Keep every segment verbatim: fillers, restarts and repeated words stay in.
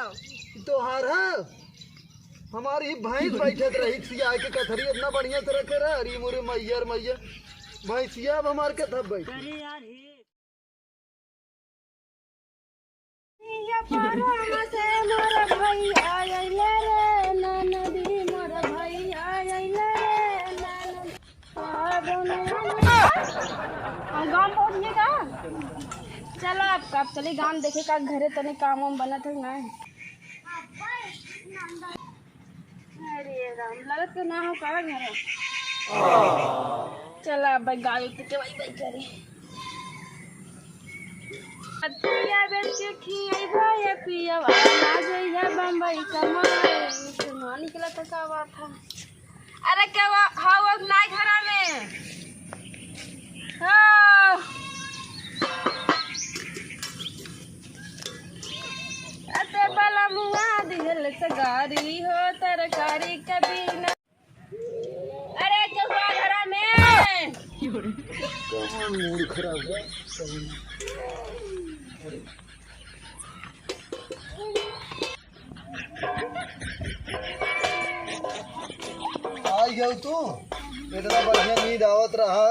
तोहार है? हमारी ही भैंस बैठत रही सिया के कथरी, इतना बढ़िया से रखे रहे। अरे मोरे मैया रे मैया, भैंसिया अब हमार के थप बैठ। ये पारा से मोर भैया अइले रे, ननदी मोर भैया अइले रे, ननदी। हम गाँव पहुँच गए का? चलो अब, अब चली गाँव देखे का घरे तनी काम वाम बनत है ना। अरे राम, लगत के ना हो का घर है। चला अब गाड़ी पे के बाई बाई करी। पतिया बेच के खियैबा ये पियवा, ना जइहा बम्बई कमाए। ना निकला तो का बात है। अरे के वा, हाँ, वो नाई घरा में। हाँ। अते बलमुआ दिहल से गारी हो, तरकारी कभी ना। अरे के हुआ घरा में। कौन मूड खराब हुआ? आई गयो तू, इतना बढ़िया नींद आवत रहा,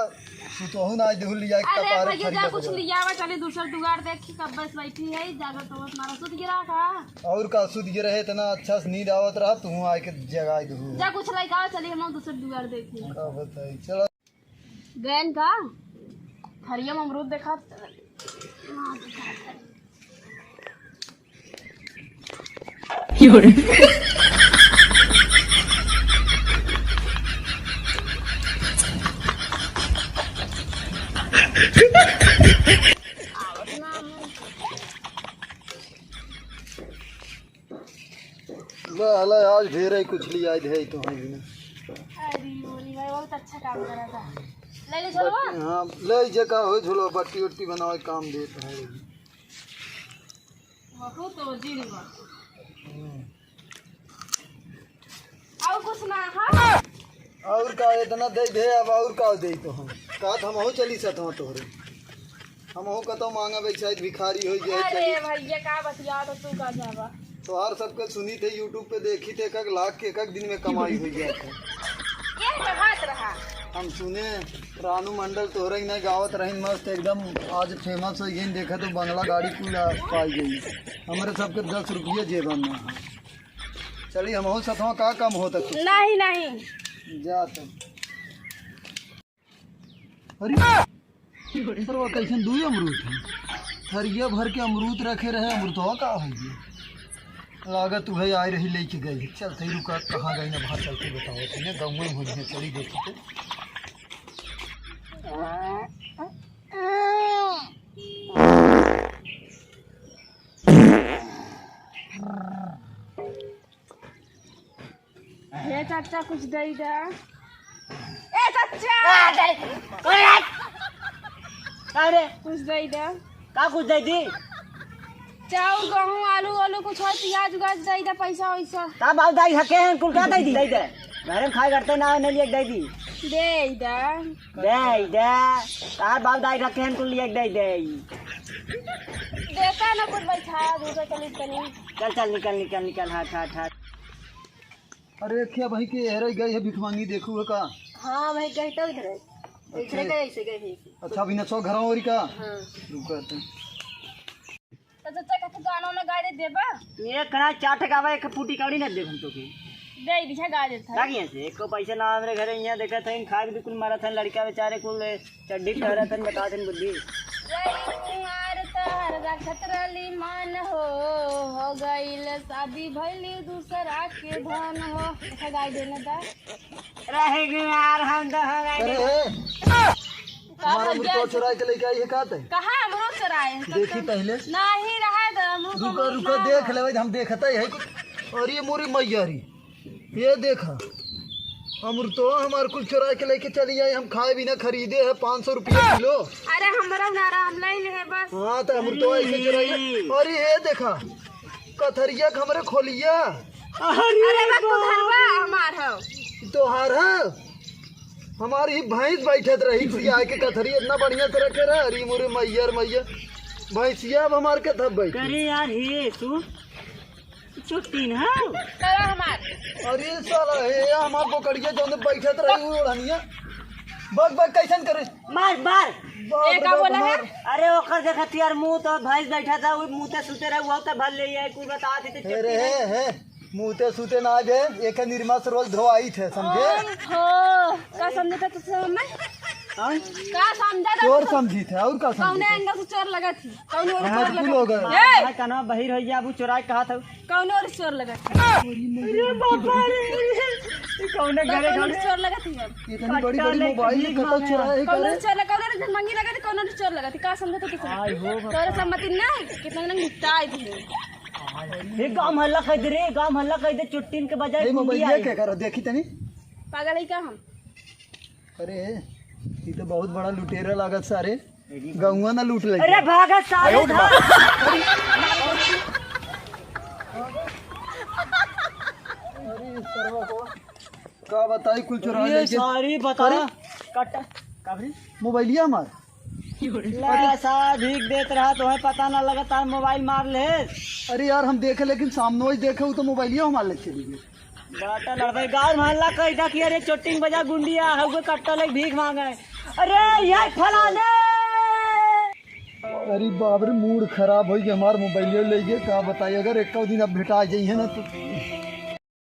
तू तोहू ना आज देहू लिया के अरे कपार भैया, जा कुछ लियावा, चले दूसर दुआर देखी, कब बस बैठी है, जागत तो बस मारा सुत गिरा का। और का सुत गिरा है, इतना अच्छा से नींद आवत रहा, तू आए के जगाई देहू। जा कुछ लइका, चली हम दूसर दुआर देखी। का बताई, चलो। गैन का? थरिया में अमरूद देखा। ला, ला, आज ढेर है, कुछ लियाई दे तो है बिना। अरे मोरी भाई, बहुत अच्छा काम करा था। ले ले झोलवा। हाँ, ले जे का हो झोलवा, बट्टी उट्टी बनावे काम देत है। बहुत तो जिन बा। हम्म। और कुछ ना है? और का इतना दे दे, अब और का दे तो हम। का तो हमहू चली सतवा तोहरे। हमहू कतौ मांगा बेचाई भिखारी होई जाए, अरे चली। भैया, का बतिया तो तू का जाबा? तोहार सबके सुनी थे YouTube पे, देखी थे, एक एक लाख के एक एक दिन में कमाई होई जाए थे। ये तो बात रहा। हम सुने रानू मंडल तोहरे ही नहीं गावत रही मस्त एकदम, आज famous हो गई, देखा तो बंगला गाड़ी कुल पाई गई। हमरे सबके दस रुपये जेबा में है। चली हमहू सतवा का कम होता कुछ। नहीं, नहीं। जा तब। अरे, सरवा कैसन दुई अमरूद है? थरिया भर के अमरूद रखे रहे, अमरूदवा का है ये? लागत उहे आए रही लेके गई। चलते ही रुका, कहाँ गई ना, वहाँ चलते बताओ। तने गाँव में होई है, चली देखी तो। हे चाचा, कुछ दे दे। ए चाचा! का रे? कुछ दे दे। का कुछ दे दी? चाउर, गहूँ, आलू, आलू कुछ हो, प्याज, उयाज दे दे, पैसा वैसा। का बाबू दाई हके हैं, कुल का दे दी? दे दे। घरे में खाए करते ना, नहीं लिए दे दी। दे दे। दे दे। का बाबू दाई हके हैं, कुल लिए दे दे। देखा ना कुछ बैठा, दूसरा चली तनी। चल, चल, निकल, निकल, निकल, हट, हट, हट। अरे, क्या भाई के हेरे गए है भिखमंगी, देखू है का? हाँ भाई, गए तो इधर है। अच्छा। इधर गए, ऐसे गए है। अच्छा, अभी नचो घर और का? हाँ। रुका तो। तो चाचा, का तू गाना वाना गाड़ी देबा? तू एक कड़ा चाट गावा, एक फूटी कौड़ी ना देब हम तो के। दे दिया, गा देता है। लागिए से, एको पैसा ना हमरे घरे, यहाँ देखत है, खाए बिल्कुल मरत है, लड़का बेचारे कुल चड्डी टहरत हन, बता देन बुद्धि। रही कुंवार तोहर रखत रहली मान हो, हो गइल शादी भइली दूसरा के धन हो। अच्छा गाय देने दा। रही कुंवार हम तो हो गए। अरे, का हमारा हो गया? अमरूद चुराए के लेके आई है का ते? कहाँ अमरूद चुराए हैं? देखी पहले। नहीं रहा दो, अमरूद रुको, अमरूद रुको, ना देख हो। लेवे, हम देखते ही है कुछ। अरे मोरी मैया री। ये देखा, अमृतवा हमार कुल चुरा के लेके चली आई, हम खाए बिना खरीदे है पाँच सौ रुपया किलो। अरे हमरा ना रहा, हम ले ले है बस। हाँ, तो अमृतवा ऐसे चुराई है। अरे ये देखा, कथरिया के हमरे खोलिया। अरे बा, कुधरवा हमार है। तोहार है? हमारी ही भैंस बैठत रही, सिया के कथरी इतना बढ़िया तरह के रहा। अरे मोरे मैया रे मैया, भैंसिया अब हमार के थप बैठ। अरे यार, हे तू चुट्टी न हौ। करा हमार। अरे साला, हे हमार बोकड़िया जौन बैठत रही उ ओढ़निया। बक बक कैसन करे? मार, मार। बाप ए, रे का बाप, बोला है? मार। अरे ओकर देखत यार, मुँह तो भैंस बैठा था, उ मुँहते सूते रहे, वो तो भर ले आए, कुल बता देते हे रे, चुट्टी हे, हे। मुँहते सूते ना जे, एक निरमा से रोज धोआई थे, समझे? ओहो, का समझे था तुझसे मैं? हाँ? का समझा था चोर तुझसे? समझी थे, और का समझी कौने थे? एंगल से चोर लगा थी? कौन ओरी हाँ, चोर कुल लगा हो गए। थी? ए! हाँ, कनवा बहिर हो गया, अब चोराई कहा था। कौन ओरी चोर लगा थी? अरे बाबा रे, ये कौने घरे कौन ओरी घरे? चोर लगा थी अब? इतनी बड़ी कट्टा बड़ी लेके मोबाइल भीख कट्टा मांगे। चोराए कौन करे? ओरी चोर लगा, कौन ओरी मंगी लगा थी, कौन ओरी चोर लगा थी? का समझा था तुझसे? आई हो बाबा। तोरे सम्मति ना, कितना जन निपटाए थे। ए, गाँव हल्ला कह दे रे, गाँव हल्ला कह दे, चुट्टिन के बजाय ए, गुंडी मोबाइलिया आई। क्या करो, देखी तनी। पागल है का हम? अरे, ये तो बहुत बड़ा लुटेरा लागत सारे। गौवा ना लूट ले। अरे, भागा सारे, भाग। अरे, सरवा को का बताई, कुल चुरा ये लेके। सारी बता। अरे। कट, का भाई? मोबाइलिया हमार। ला सा भीख देत रहा, तोहे पता ना लगा, तार मोबाइल मार ले। अरे यार, हम देखे, लेकिन सामने ही देखे, वो तो मोबाइलिया हमार ले चली गई। बाटा लड़बे, गाँव मोहल्ला कह दा कि अरे चोट्टिंग बजा गुंडिया, हउए कट्टा लेके भीख मांगे। अरे ये फलाने। अरे बाप रे, मूड खराब हो गया, हमार मोबाइलिया ले गए, का बताई, अगर एक दिन अब भेटा जाइए ना तो।